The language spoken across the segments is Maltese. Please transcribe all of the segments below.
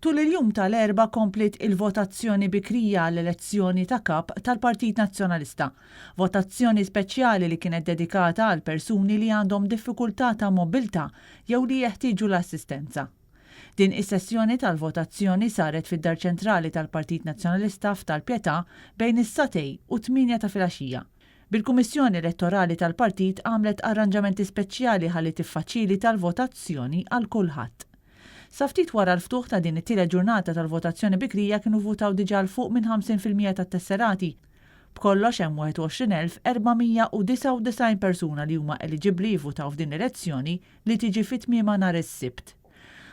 Tul il-jum tal-Erbgħa kompliet il-votazzjoni bikrija għall-elezzjoni ta' Kap tal-Partit Nazzjonalista. Votazzjoni speċjali li kienet dedikata għal persuni li għandhom diffikultà ta' mobilità jew li jeħtieġu l-assistenza. Din is-sessjoni tal-votazzjoni saret fid-Dar Ċentrali tal-Partit Nazzjonalista f'Tal-Pietà bejn is-sagħtej u t-tmienja ta' filgħaxija. Bil-Kummissjoni Elettorali tal-Partit għamlet arranġamenti speċjali ħalli tiffaċilita l-votazzjoni għal kulħadd. Sa ftit wara l-ftuħ ta' din it-tielet ġurnata tal-votazzjoni bikrija kienu vvutaw diġà 'l fuq minn 50% tat-tesserati. B'kollox hemm 21,499 persuna li huma eliġibbli jivvutaw f'din l-elezzjoni li tiġi fi tmiemha nhar is-Sibt.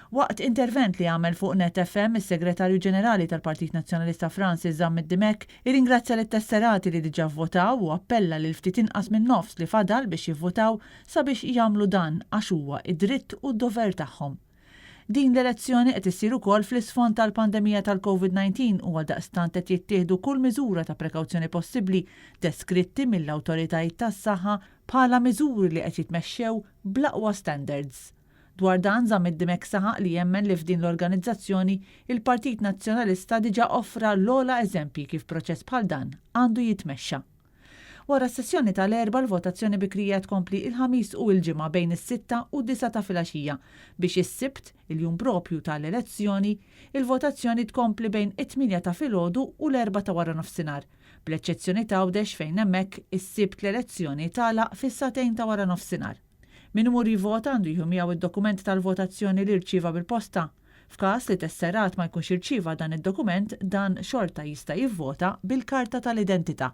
Waqt intervent li għamel fuq Net FM, is-Segretarju Ġenerali tal-Partit Nazzjonalista Francis Zammit Dimech irringrazzja lit-tesserati li diġà vvotaw u appella lil ftit inqas minn nofs li fadal biex jivvutaw sabiex jagħmlu dan għax huwa d-dritt u d-dover tagħhom. Din l-elezzjoni qed issir ukoll fl-isfond tal-pandemija tal-Covid 19 u għaldaqstant qed jittieħdu kull miżura ta' prekawzjoni possibbli deskritti mill-awtoritajiet tas-saħħa bħala miżuri li qed jitmexxew bl-aqwa standards. Dwar dan Zammit Dimech saħaq li jemmen li f'din l-organizzazzjoni il-Partit Nazzjonalista diġà offra l-ogħla eżempji kif proċess bħal dan għandu jitmexxa. Wara s-sessjoni tal-Erbgħa l-votazzjoni bikrija tkompli il-Ħamis u l-Ġimgħa bejn is-sitta u d-disgħa ta' filgħaxija biex is-Sibt, il-jum proprju ta' l-elezzjoni, il-votazzjoni tkompli bejn it-tmienja ta' filgħodu u l-erbgħa ta' waranofsinhar, bl-eċċezzjoni t'Għawdex fejn hemmhekk is-Sibt l-elezzjoni tagħlaq fis-sagħtejn ta' waranofsinhar. Min imur jivvota għandu jieħu miegħu d-dokument tal-votazzjoni li rċieva bil-posta. F'każ li tesserat ma jkunx irċieva dan id-dokument dan xorta jista' jivvota bil-karta tal-identità.